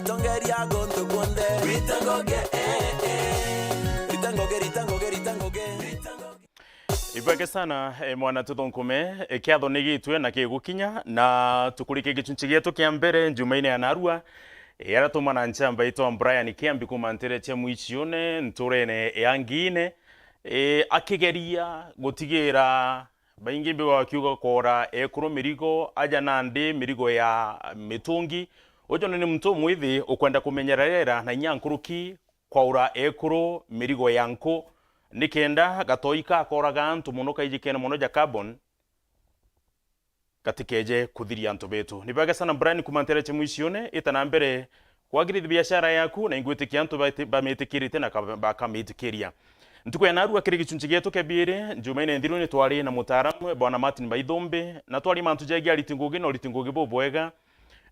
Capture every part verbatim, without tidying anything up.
Tongeria guntu kunthe. Rita ngoge, eh, eh. Rita ngoge, rita ngoge, rita ngoge. Ibwege sana, eh, mwana tuthunkume, eh, kiatho ni gitwe na kigukinya, na tukurike gichunchi gietu kia mbere njumaine ya narua, eh, aria tumana nchamba itwa Brian Kiambi kuma ntere cia Mwicione, nturene ya Ngiine, eh, akigeria gutigira baingi mbi bakiuga kwora ekuru mirigo, aja nandi mirigo ya mitungi. Uju ni muntu umwithi ukwenda kumenyerera na inya nkuruki kwaura ekuru mirigo ya nku, nikenda gatoi kakoraga antu mono kaijikene mono ja carbon gatikeje kuthiria antu betu. Ni bwega sana Brian kuma ntere cia Mwicione, ita na mbere kwagirithia biashara yaku, na ingwitikia antu bati-, bamitikirite na ka-, bakamitikiria. Ntuku ya narua kiri gichunchi gietu kia biiri, njumaine nthiru ni twari na mutaaramu, Bwana Martin Baithumbi, na twari mantu jegie ariti ngugi na uriti ngugi bubwega.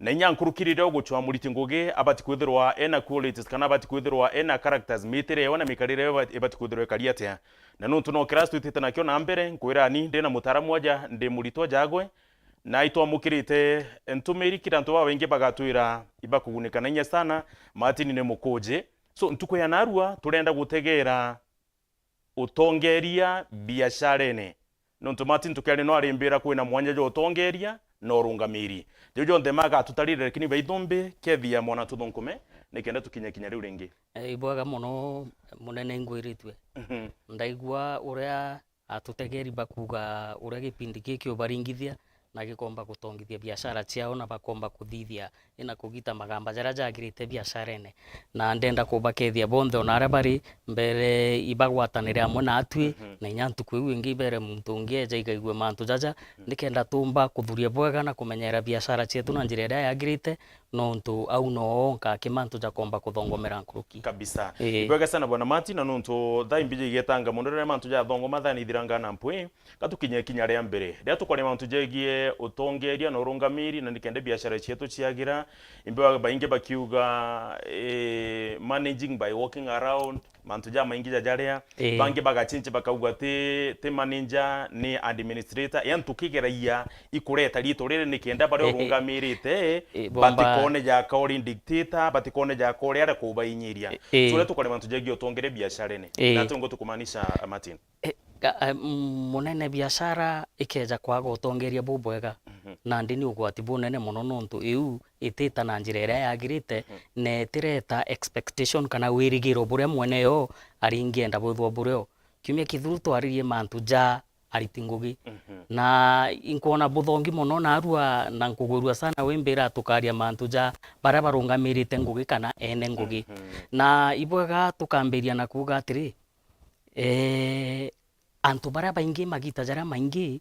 Na inya nkuruki riria ugucwa muriti ngugi, abati kwithirwa ena qualities kana abati kwithirwa ena characters, mitire yawe na mikarire yawe ibati kwithirwa ikari atia. Na nuntu no class twitite nakio na mbere, nkwira ni ndi na mutaaramu aja, ndi muritwa jagwe, na itwamukirite ntumiri kiri antu babaingi bagatwira ibakugunika na inya sana, Martin ni mukuji. So, ntuku ya narua turenda gutegera utongeria biasharene. Nontu Martin tukiaria no arimbira kwina mwanya jwa utongeria na urungamiri. Jau jonthe magatutarire, lakini Baithumbi, kethia mwana tuthunkume, nikenda tukinye kinya riu ringi. Eh, ibwega mono, munene ingwiritue. Mhm. Ndaigua uria atutegeri bakuga uria gipindi giki ubaringithia, na gikomba gutongithia biashara ciao, na bakomba kuthithia ina kugita magamba jaria jagirite biasharene. Na ndenda kubakethia bonthe ona aria bari mbere ibagwatanire amwe natwi, mhm, na inya ntuku iu ingi ibere muntu ungi eja igaigue mantu jaja, mhm, nikenda tumba kuthuria bwega na kumenyera biashara cietu na njira iria yagirite, nontu au noo onka aki mantu jakomba kuthongomera nkuruki. Kabisa. Ii. Ibwega sana Bwana Martin, na nontu thaa imbiji igetanga mono riria mantu jathongoma thaa nithiranga na mpwi, gatukinye kinya ria mbere. Riria tukwaria mantu jegie utongeria na urungamiri na nikenda biashara cietu ciagira, imbi baingi bakiuga, eh, managing by walking around, mantu jamaingi jajaria, ii, bangi bagachinchi bakauga ti, ti manager, ni administrator. Yani tukigeragia ikureta ritu riri nikenda baria, ii, urungamirite, ii, bomba, batikone jaka uri dictator, batikone jaka uri aria kubainyiria. Ii. So, riria tukwaria mantu jegie utongeria biasharene, ii, na tungu tukumaanisha, Martin? E, ga-, e, m-, munene biashara ikeja kwaga utongeria bubwega, mhm, nandi ni ugwati bunene mono, nontu iu itita na njira iria yagirite, mhm, na itireta expectation kana wirigiro buria mwene yo aringienda bwithwa burio. Kiumia kithiru twaririe mantu ja ariti ngugi. Mhm. Na inkwona buthongi mono narua na nkugwirua sana wimbira tukaria mantu ja baria barungamirite ngugi kana ene ngugi. Mhm. Na ibwega tukambiria na kuuga atiri, eh, antu baria baingi magita jaria maingi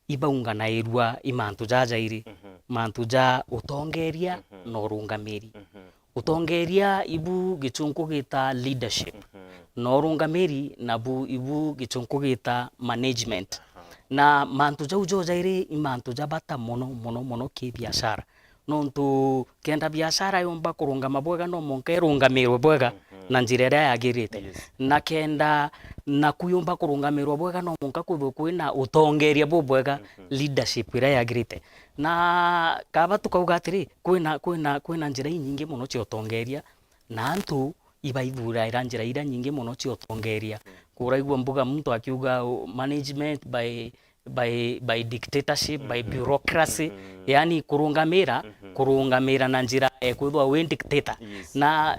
ibaunganairua i mantu jajairi, mhm, mantu ja utongeria, mhm, na urungamiri. Mhm. Utongeria ibu gichunku gita leadership, mhm, na urungamiri nabu ibu gichunku gita management. Aha. Na mantu jau jojairi i mantu ja bata mono, mono, mono ki biashara. Nontu kenda biashara yumba kurungama bwega, no mwanka irungamirwe bwega, mhm, na njira iria yagirite. Yes. Na kenda naku yumba kurungamirwa bwega, no mwanka kwithwe kwina utongeria bubwega, mhm, leadership iria yagirite. Na kaba tukauga atiri, kwina, kwina, kwina njira inyingi mono cia utongeria, na antu ibaithuraira njira iria nyingi mono cia utongeria. Mhm. Kuraigua mbuga muntu akiuga, oh, management by by, by dictatorship, by, mhm, bureaucracy, mhm, yani kurungamira, mhm, kurungamira na njira ekwithwa wi dictator. Yes. Na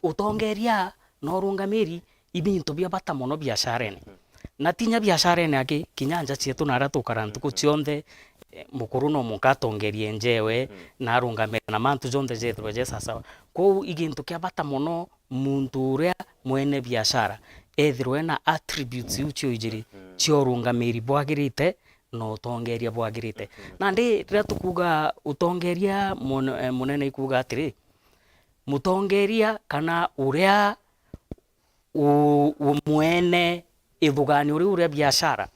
utongeria na urungamiri i bintu bia bata mono biasharene. Mhm. Na tinya biasharene aki, kinya nja cietu na aria tukara ntuku, mhm, cionthe, eh, mukuru no mwanka atongerie njewe, mhm, na arungamire na mantu jonthe jethirwe je sasawa. Kwou i gintu kia bata mono muntu uria mwene biashara ethirwe ena attributes iu cio ijiri, mhm, cia urungamiri bwagirite na utongeria bwagirite. Mhm. Nandi riria tukuuga utongeria mune-, eh, munene ikuuga atiri, mutongeria kana uria u-, u-, mwene ithuganio riu ria biashara,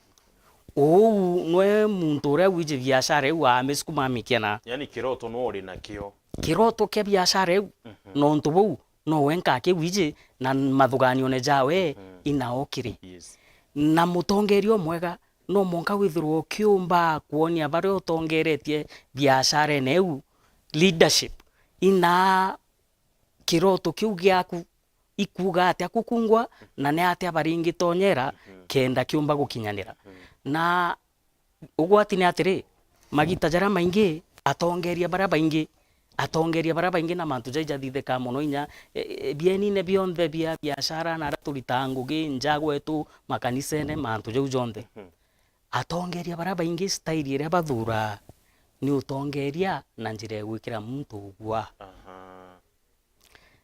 uu nwe muntu uria wiji biashara iu amisukuma amikia na. Yani kiroto nwe uri nakio. Kiroto kia biashara iu, mhm, na untu buu, nowe nkakiwiji na mathuganione jawe, mhm, inaokiri. Yes. Na mutongeria umwega no mwanka withirwe ukiumba kwonia baria utongeretie biasharene iu leadership, ina kiroto kiu giaku, ikuuga atia kukungwa, na ni atia baringitonyera kenda kiumba gukinyanira. Na ugwati ni atiri, magita jaria maingi, atongeria baria baingi, atongeria baria baingi na mantu jai jathithikaa mono inya, e, e, bienine bionthe bia biashara na aria turitaa ngugi nja gwetu, makanisene, mantu jau jonthe. Atongeria baria baingi style iria bathuraa ni utongeria na njira ya gwikira muntu ugwa. Aha.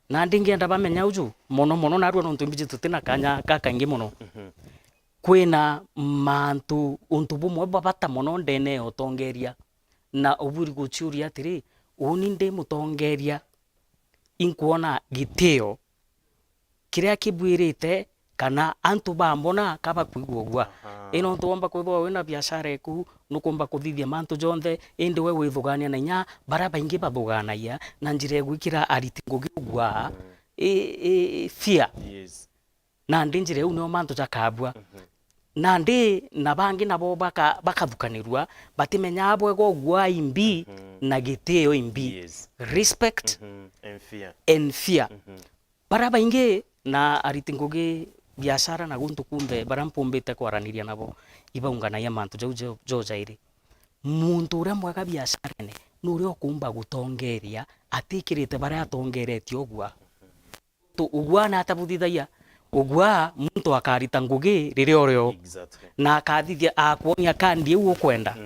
Nandi ngienda bamenya uju mono mono, narua nontu imbiji tutina kanya gakaingi mono. Kwina mantu, untu bumwe bwa bata mono ndene ya utongeria, na ubwiri guciuria atiri, uni ndi mutongeria, inkwona gitio kiria kibwirite, kana antu bambona ka bakwigua ugwa? Aha. I nontu womba kwithirwa wina biashara eku, nukumba kuthithia mantu jonthe, indi we withugania na inya baria baingi bathuganagia na njira ya gwikira ariti ngugi ugwa, i, i, fear. Yes. Nandi njira iu nio mantu jakabua. Nandi na bangi nabo baka-, bakathukanirua, batimenyaa bwega ugwa imbi na gitio imbi. Yes. Respect and fear. Baria baingi na ariti ngugi biashara na guntu kunthe baria mpumbite kwaraniria nabo, ibaunganagia mantu jau jo-, jojairi. Muntu uria mwega biasharene ni uria ukumba gutongeria atikirite baria atongeretie ugwa. Tu-, ugwa na atabutithagia, ugwa muntu akarita ngugi riria urio. Exactly. Na akathithia, akwonia kandi iu ukwenda.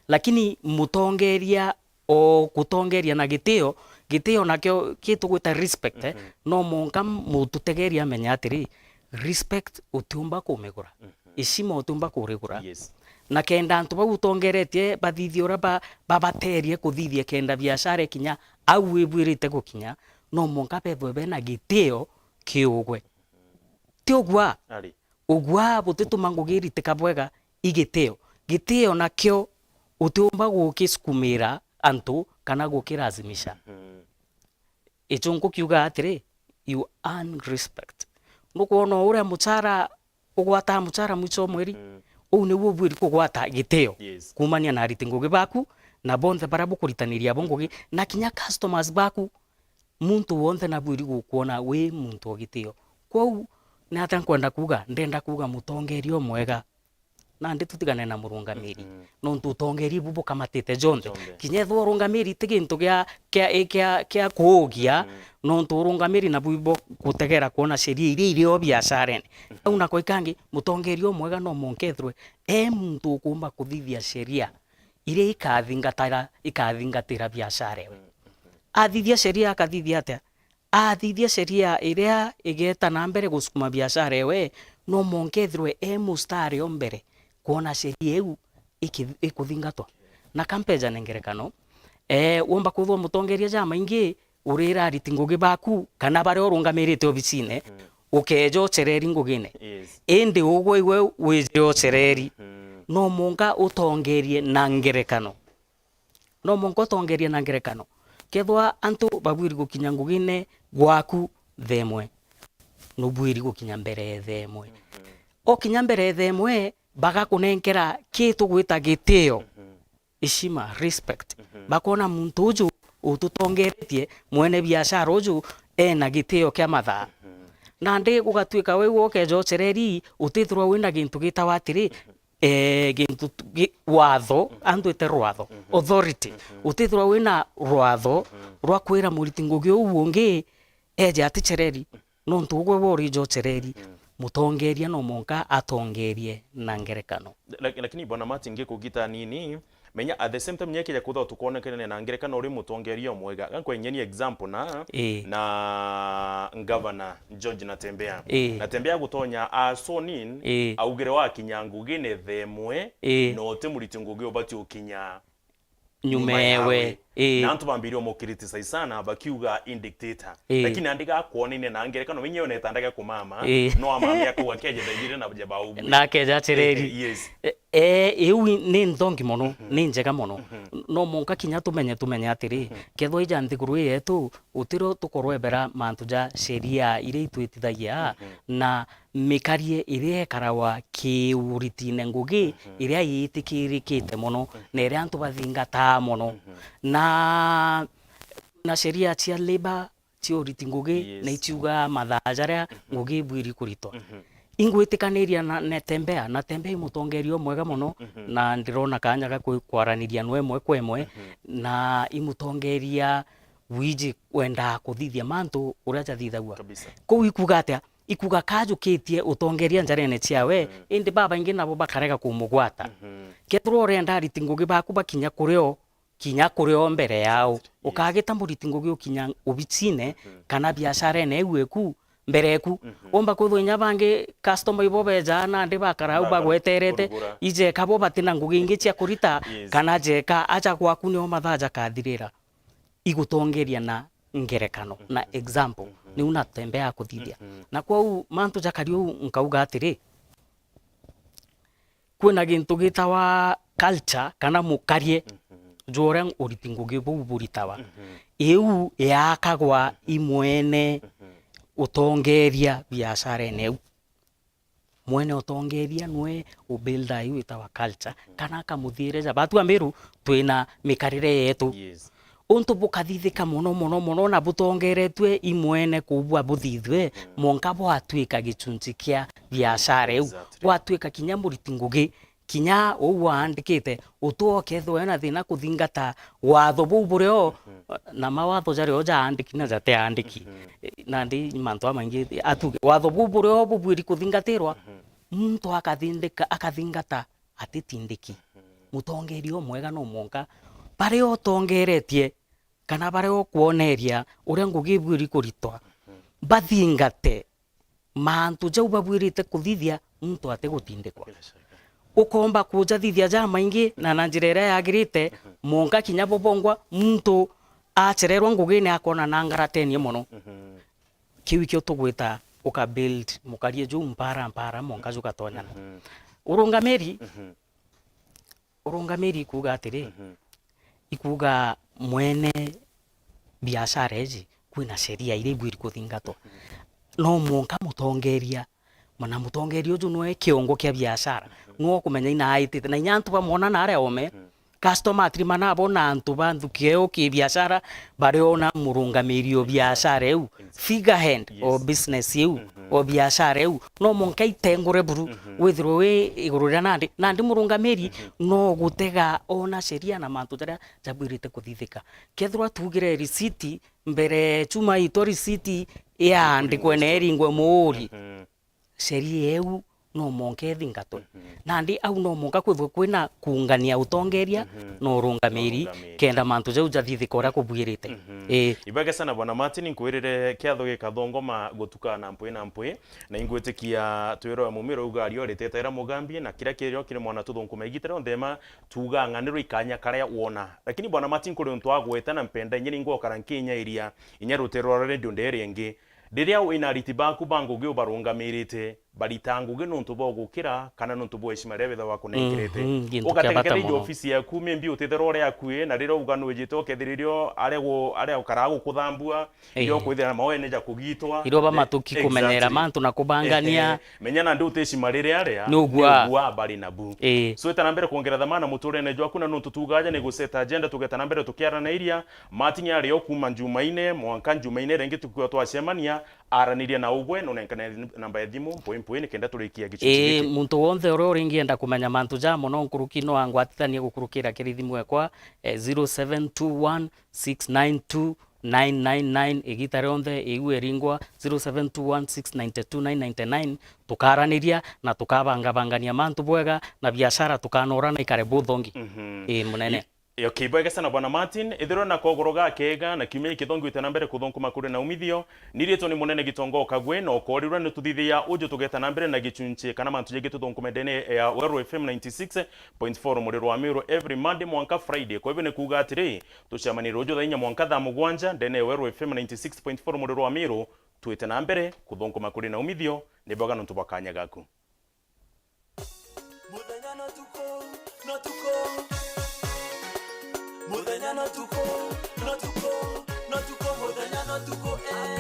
Lakini mutongeria o gutongeria na gitio, gitio nakio gitugwita respect, eh, no mwanka mututegeria amenye atiri, respect utiumba kumigura. Heshima utiumba kurigura. Yes. Na kenda antu bau utongeretie bathithie uria ba-, babaterie kuthithia kenda biashara ikinya au ibwirite gukinya, no mwanka bethwe bena gitio kiugwe. Ti ugwa? Ari. Ugwa butituma ngugi iritika bwega i gitio. Gitio nakio utiumba gukisukumira antu kana gukirazimisha. Ichunku kiuga atiri, you earn respect. Nukwona uria muchara ugwataa muchara mwicho o mweri, uu niu ubwiri kugwata gitio. Yes. Kuumania na ariti ngugi baku na bonthe baria bukuritaniria bo ngugi, na kinya customers baku. Muntu wonthe nabwiri gukwona wi muntu o gitio. Kwou, ni atia nkwenda kuuga? Ndenda kuuga mutongeria umwega. Nandi tutigane na murungamiri. Nontu utongeria ibu bukamatite jonthe. Jonthe. Kinya ethwa urungamiri ti gintu gia, kia, kia, kia kuugia, nontu urungamiri nabu ibo gutegera kwona sheria iria iri o biasharene. Au nako ikangi, mutongeria umwega no mwanka ethirwe e muntu ukumba kuthithia sheria iria ikathingatara-, ikathingatira biashara ewe. Athithia sheria akathithia atia? Athithia sheria iria igeeta na mbere gusukuma biashara ewe, no mwanka ethirwe e mustari o mbere kwona sheria iu iki-, ikuthingatwa. Na ka mpejane ngerekano, ee, womba kwithirwa mutongeria jamaingi, urira ariti ngugi baku, kana baria urungamirite obicine, ukeeja ucereri ngugine. Yes. Indi ugwe iwe wijire ucereri, no mwanka utongerie na ngerekano. No mwanka utongerie na ngerekano. Kethwa antu babwiri gukinya ngugine gwaku thaa imwe, nubwiri gukinya mbere ya thaa imwe. Okinya mbere ya thaa imwe, bagakunenkera ki tugwita gitio. Heshima, respect. Bakona muntu uju ututongeretie, mwene biashara uju ena gitio kia mathaa. Nandi gugatuika we iwe ukeeja ucereri, utithirwa wina gintu gitawa atiri, eh, gintu tu-, gi-, watho, antwite rwatho, authority. Utithirwa wina rwatho rwa kwira muriti ngugi uu ungi eeje aticereri. Nontu ugwe we urija ucereri, mutongeria no mwanka atongerie na ngerekano. Lak-, lakini Bwana Martin, ngikugita nini, menya at the same time, nyekija kwithirwa tukwonekene na ngerekano uri mutongeria umwega. Ga nkwenyeni example na, ii, na Governor George Natembeya. Ii. Natembeya gutonya a sworn in, ii, augire wakinya ngugine thaa imwe, ii, na uti muriti ngugi ubati ukinya nyuma ewe. Ii. Na antu bambirie umukriticize sana, bakiuga i dictator. Ii. Lakini nandi gakwonene na ngerekano, menye ona etanda gia kumama, ii, no amame akauga keje thaa ijiri na jaba ubu. Na akeja acereri. Eh, eh, yes. Eh, eh, iu i-, ni nthongi mono, ni njega mono. No mwanka kinya tumenye, tumenye atiri, kethwa ija nthiguru ii yetu, utirio tukorwebera mantu ja sheria iria itwitithagia, na mikarie iria ikaragwa kiuritine ngugi iria yitikirikite mono, na iria antu bathingataa mono. Na, na sheria cia labour, cia uriti ngugi, yes, na iciugaa mathaa jaria, mhm, ngugi ibwiri kuritwa. Mhm. Ingwitikaniria na, na Tembea, na Tembea i mutongeria umwega mono, mhm, na ndirona kanya ga ku-, kwaraniria nwe imwe kwa imwe, mhm, na i mutongeria wiji wendaa kuthithia mantu uria jathithagua. Kabisa. Kou ikuuga atia? Ikuuga kajukitie utongeria njarene ciawe, mm, indi babaingi nabo bakarega kumugwata. Mhm. Kethirwa urenda ariti ngugi baku bakinya kurio, kinya kurio mbere yao. Yes. Ukagita muriti ngugi ukinya obicine, mhm, kana biasharene iu eku, mbere eku. Mhm. Umba kwithwa inya bangi customer ibo bejaa nandi bakara au, ba-, bagweterete, kurugura, ijeka bo batina ngugi ingi cia kurita, yes, kana jeka aja gwaku nio mathaa jakathirira. Igutongeria na ngerekano, na, mhm, example, mhm, niu na Tembea akuthithia. Mhm. Na kwou mantu jakari uu nkauga atiri, kwina gintu gitawa culture kana mukarie, mhm, jwa uria uriti ngugi buu buritawa. Mhm. Iu yaakagwa, mhm, i mwene, mhm, utongeria biasharene iu. Mwene utongeria nwe ubuilda iu itawa culture, mhm, kana akamuthiereja. Batu Amiru twina mikarire yetu. Yes. Untu bukathithika mono, mono, mono, na butongeretue i mwene kuubua buthithue, mm, mwanka bwatuika gichunchi kia biashara iu. Exactly. Gwatuika kinya muriti ngugi, kinya uu waandikite, utwe ukethirwa ena thina kuthingata watho buu burio, mhm, na mawatho jario jaandiki na jateandiki. Mhm. Eh, nandi mantu amaingi, atuge, watho buu burio bubwiri kuthingatirwa, mhm, muntu akathindika-, akathingata atitindiki. Mhm. Mutongeria umwega no mwanka baria utongeretie kana baria ukwoneria uria ngugi ibwiri kuritwa, mhm, bathingate mantu jau babwirite kuthithia muntu atigutindikwa. Bila shaka. Ukomba kujathithia jamaingi na na njira iria yagirite, mhm, mwanka kinya bo bongwa muntu achererwa ngugine akona na ngaratenie mono. Mhm. Kiu ikio tugwita uka build mukarie juu mpara mpara mwanka jukatonyana. Mhm. Urungamiri, mhm, urungamiri ikuuga atiri, mhm, ikuuga mwene biashara iji kwina sheria iria ibwiri kuthingatwa. Mhm. No mwanka mutongeria, na mutongeria uju nwe kiongo kia biashara. Mhm. Nwe ukumenya ina aitite. Na inya antu bamwona na aria ome, mhm, customer atirima nabo na antu ba nthuki eo ki biashara, bariona murungamiri o biashara iu, figurehead o, yes, business iu, mhm, o biashara iu, no mwanka itengure buru, mhm, withirwe wi iguru ria nandi, nandi murungamiri, mhm, no gutega ona sheria na mantu jaria jabwirite kuthithika. Kethirwa tugire risiti mbere chuma itwa risiti yaandikwe na iringwe muuri. Mhm. Sheria iu no mwanka ithingatwe. Mhm. Nandi au no mwanka kwithwe kwina kuungania utongeria, mhm, na urungamiri, na urungamiri, kenda mantu jau jathithika uria kubwirite. Mhm. Ii. Ibwega sana Bwana Martin, nkwirire kiatho gikathongoma gutuka na mpwi na mpwi, na ingwitikia twirwe mumiro uga ario riteta ira mugambi, na kiria kirio kiri mwana tuthunkume igita rionthe ma tuuga ng'aniro ikanya karia wona. Lakini Bwana Martin, kuri untu agweta na mpenda inya ningwokara nkinyairia inya rutere rwa radio ndere ingi. Riria wina ariti baku ba ngugi ubarungamirite, barita ngugi nontu bwa gukira kana nontu bwa heshima iria withagwa bakunengerete. Mhm, gintu kia bata mono. Ugategekereria ofisi yaku, maybe utithirwa uri akui, na riria uga nwijite ukethiririo aria gu-, aria ukaraa gukuthambua, ii, irio kwithira na mawene ja kugitwa. Irio ba matuki kumenyera, exactly, mantu na kubangania. Ehe. Menya nandi utishima riria aria ni ugua, ni ugua bari nabu. Ii. So, eta na mbere kwongera thamana muturene jwaku, na nontu tuuga aja ni guseta agenda, tugeta na mbere tukiaranairia. Martin ari o kuuma Njumaine mwanka Njumaine iria ingi tukwithwa twacemania, aranirie na ugwe, nunenkane namba ya thimu mpwi mpwi nikenda turikia gichunchi giki. Ii, muntu wonthe uria uringienda kumenya mantu ja mono nkuruki no angwatithanie gukurukira kiri thimu ekwa, eh, zero seven two one six nine two nine nine nine. Igita rionthe iu iringwa zero seven two one six nine two nine nine nine, tukaraniria na tukabangabangania mantu bwega, na biashara tukanora na ikare buthongi. Mhm. Ii, munene. I-, okay, bwega sana Bwana Martin. Ithirwa na kogoro gakega na kiumia gikithongi wite na mbere kuthunkuma kuri na umithio, ni rietwa ni Munene Gitonga Okagwe, na ukorirwe ni tuthithia uju tugeta na mbere na gichunchi kana mantu jengi tuthunkume ndene ya Weru F M ninety six point four Muriro wa Miru every Monday mwanka Friday. Kwa hivyo ni kuuga atiri, tucemanie ruju thaa inya mwanka thaa mugwanja ndene ya Weru F M ninety six point four Muriro wa Miru, twite na mbere kuthunkuma kuri na umithio. Ni bwega nontu bwa kanya gaku. Muthenya na tuku, na tuku. Muthenya na tuku, na tuku, na tuku, muthenya na tuku, eh.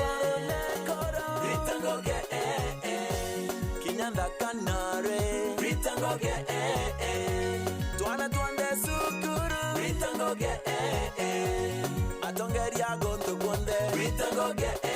Rita Ngoge, eh, eh. Kinya nthaka nare. Rita Ngoge, eh, eh. Twana twonthe cukuru. Rita Ngoge, eh, eh. Atongeria guntu kwonthe. Tango Gate.